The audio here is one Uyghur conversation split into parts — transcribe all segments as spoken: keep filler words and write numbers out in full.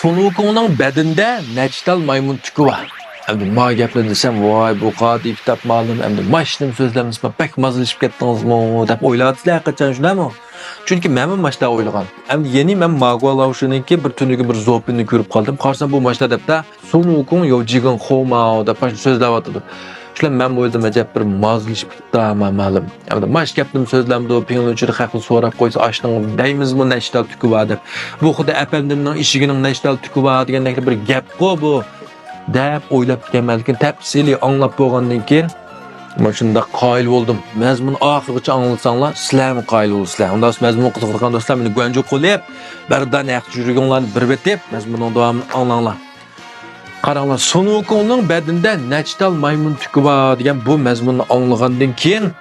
سۇن ۋۇكۇڭنىڭ بەدىنىدە نەچچە تال مايمۇن تۈكى بار. ئەمدى ما گەپنى دېسەم، ۋاي، بۇ قادىر كىتاب مالىم، ئەمدى ماشىنىمۇ سۆزلەمسىمە، بەك مازلىشىپ كەتتىڭىزمۇ دەپ ئويلاۋاتىسىلەر ھەرقاچان، شۇنداقمۇ؟ چۈنكى مەنمۇ ماشتا ئويلىغان. ئەمدى يەنى مەن ماگۇا لاۋشىنىڭكى بىر تۈنۈگۈن بىر زوپىننى كۆرۈپ قالدىم. قارىسام، بۇ ماشتا دەپتە، سۇن ۋۇكۇڭ يو جىگېن خو ماۋ دەپ ماشتا سۆزلەۋاتىدۇ. شۇلار مەن ئويلىدىم، ئەجەب بىر مازلىشىپ كېتىپتۇ، ماما مالىم. ئەمدى ماش گەپنىمۇ سۆزلەمدۇ، پىڭلىنچۈدە خەقنى سوراپ قويسا، ئاشنىڭ دەيمىزمۇ نەچچە تال تۈكى بار دەپ. بۇ خۇددى ئەپەندىمنىڭ ئىشىكىنىڭ نەچچە تال تۈكى بار دېگەندەك بىر گەپقۇ بۇ، دەپ ئويلاپتىكەنمەن. لېكىن تەپسىلىي ئاڭلاپ بولغاندىن كېيىن، مانا شۇنداق قايىل بولدۇم. مەزمۇننى ئاخىرغىچە ئاڭلىساڭلار، سىلەرمۇ قايىل بولىسىلەر. ئۇنداق مەزمۇن قىزىقىدىغان دوستلار، مېنى گۇەنجۇ قىلىپ، بىردان ھەق يۈرىكىڭلارنى بىر بېتىپ، مەزمۇننىڭ داۋامىنى ئاڭلاڭلار. قاراڭلار، سۇن ۋۇكۇڭنىڭ بەدىنىدە نەچچە تال مايمۇن تۈكى بار دېگەن بۇ مەزمۇننى ئاڭلىغاندىن كېيىن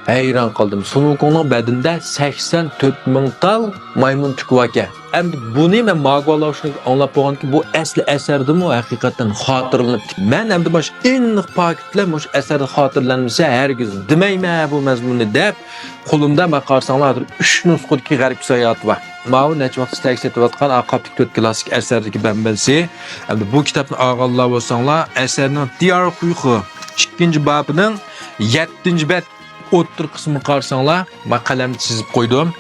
ھەيران قالدىم. سۇن ۋۇكۇڭنىڭ بەدىنىدە سەكسەن تۆت مىڭ تال مايمۇن تۈكى باركەن. ئەمدى بۇنى مەن ماگۇا لاۋشىنىڭ ئاڭلاپ بولغاندىكىن، بۇ ئەسلى ئەسەردىمۇ ھەقىقەتەن خاتىرىلىنىپتۇ. مەن ئەمدى مانا شۇ ئېنىق پاكىتلار مۇشۇ ئەسەردە خاتىرىلەنمىسە ھەرگىز دېمەيمەن بۇ مەزمۇننى دەپ، قولۇمدا مانا قارىساڭلار ھازىر ئۈچ نۇسخىدىكى غەربكە ساياھەت بار. ماۋۇ نەچچە ۋاقىت تەكشى سېتىۋاتقان ئا قاپتىكى تۆت كلاسسىك ئەسەردىكى بەنبەنسى. ئەمدى بۇ كىتابنى ئالغانلار بولساڭلار، ئەسەرنىڭ دىيار خۇيخې ئىككىنچى بابىنىڭ يەتتىنچى بەت ئوتتۇرا قىسمىغا قارىساڭلار، ما قەلەمدە سىزىپ قويدۇم.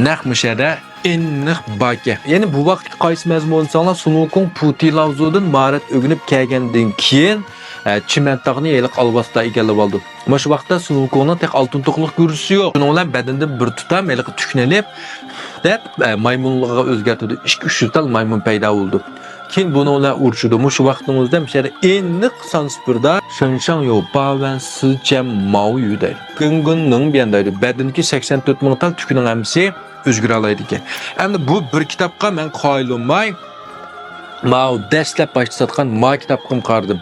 نەق مۇشۇ يەردە ئېنىق باركەن. يەنى بۇ ۋاقىتقا قايسى مەزمۇن دېسەڭلار، سۇن ۋۇكۇڭ پۇتى لاۋزۇدىن ماھارەت ئۆگىنىپ كەلگەندىن كېيىن، ئە، چىمەنتاغنى ھېلىقى ئالۋاستىدا ئىگىلەپ ئالدى. مۇشۇ ۋاقىتتا سۇن ۋۇكۇڭنىڭ تېخى ئالتۇن توقىلىق گۈرزىسى يوق. شۇنىڭ بىلەن بەدىنىدە بىر تۇتام ھېلىقى تۈكنى ئېلىپ، دەپ، ئە، مايمۇنلارغا ئۆزگەرتىدۇ. ئىككى، ئۈچ تال مايمۇن پەيدا بولىدۇ. كېيىن بۇنىڭ بىلەن ئۇرۇشىدۇ. مۇشۇ ۋاقىتنىڭ ئۆزىدە مۇشۇ يەردە ئېنىق سانسىپىردا شېنشاڭ يو، باۋەن، سىچەن، ماۋ يۈ دەيدۇ. گېڭگېن نىڭ بيەن دەيدۇ. بەدىنىدىكى سەكسەن تۆت مىڭ تال تۈكنىڭ ھەممىسى ئۆزگىرەلەيدىكەن. ئەمدى بۇ بىر كىتابقا مەن قايىل بولماي، ماۋۇ دەسلەپ باشتا ساتقان ما كىتابقىمۇ قارىدىم.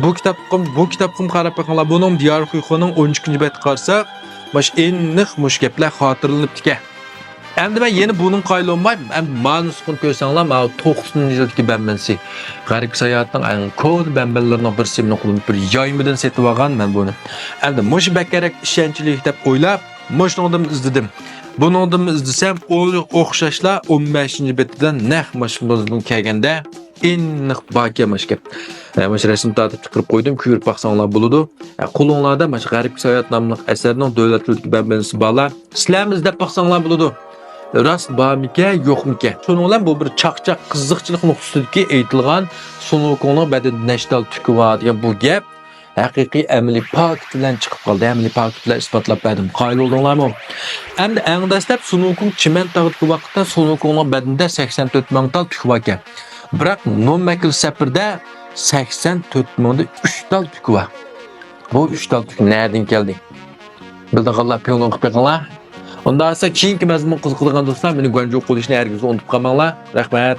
بۇ كىتابقىم، بۇ كىتابقىمۇ قاراپ بېقىڭلار. بۇنىڭ دىيار خۇيخېنىڭ ئون ئىككىنچى بەتتە قارىساق، مانا شۇ ئېنىق مۇشۇ گەپلەر خاتىرىلىنىپتىكەن. ئەمدى مەن يەنە بۇنىڭغا قايىل بولماي، ئەمدى ما نۇسخىنى كۆرسەڭلار، ماۋۇ توقسىنىنچى يىلدىكى بەنبەنسى. غەربىي ساياھەتنىڭ ئەڭ كونا بەنبەنلىرىنىڭ بىرسى، مېنىڭ قولۇمدا بىر يايمىدىن سېتىۋالغان مەن بۇنى. ئەمدى مۇشۇ بەكرەك ئىشەنچلىك دەپ ئويلاپ، مۇشۇنىڭدىن ئىزدىدىم. بۇنىڭدىن ئىزدىسەم، ئۇ ئوخشاشلا ئون بەشىنچى بېتىدە نەق ماشىنىمىزدىن كەلگەندە ئېنىق باركەن مانا شۇ گەپ. ئە، مانا شۇ رەسىم تارتىپ چىقىرىپ قويدۇم، كۆرۈپ باقساڭلار بولىدۇ. ئە، قولۇڭلاردا مانا شۇ غەربكە ساياھەت ناملىق ئەسەرنىڭ دۆلەت تىلىدىكى بەنبەنسى بارلار. سىلەرمۇ ئىزدەپ باقساڭلار بولىدۇ. راست بارمىكەن، يوقمىكەن؟ شۇنىڭ بىلەن بۇ بىر چاقچاق قىزىقچىلىق نۇقتىسىدىكى ئېيتىلغان سۇن ۋۇكۇڭنىڭ بەدىنىدە نەچچە تال تۈكى بار دېگەن بۇ گەپ ھەقىقىي ئەمەلىي پاكىت بىلەن چىقىپ قالدى. ئەمەلىي پاكىت بىلەن ئىسپاتلاپ بەردىم. قايىل بولدۇڭلارمۇ؟ ئەمدى ئەڭ دەسلەپ سۇن ۋۇكۇڭ چىمەن تاغىدىكى ۋاقىتتا سۇن ۋۇكۇڭنىڭ بەدىنىدە سەكسەن تۆت مىڭ تال تۈكى باركەن. بىراق نومەكىل سەپىرىدە سەكسەن تۆت مىڭدا ئۈچ تال تۈكى بار. بۇ ئۈچ تال تۈكى نەدىن كەلدى؟ بىلىدىغانلار پىڭلۇن قىلىپ بېقىڭلار. ئۇنداق بولسا كېيىنكى مەزمۇن قىزىقىدىغان دوستلار مېنى گۇەنجۇ قىلىشنى ھەرگىز ئۇنتۇپ قالماڭلار. رەھمەت.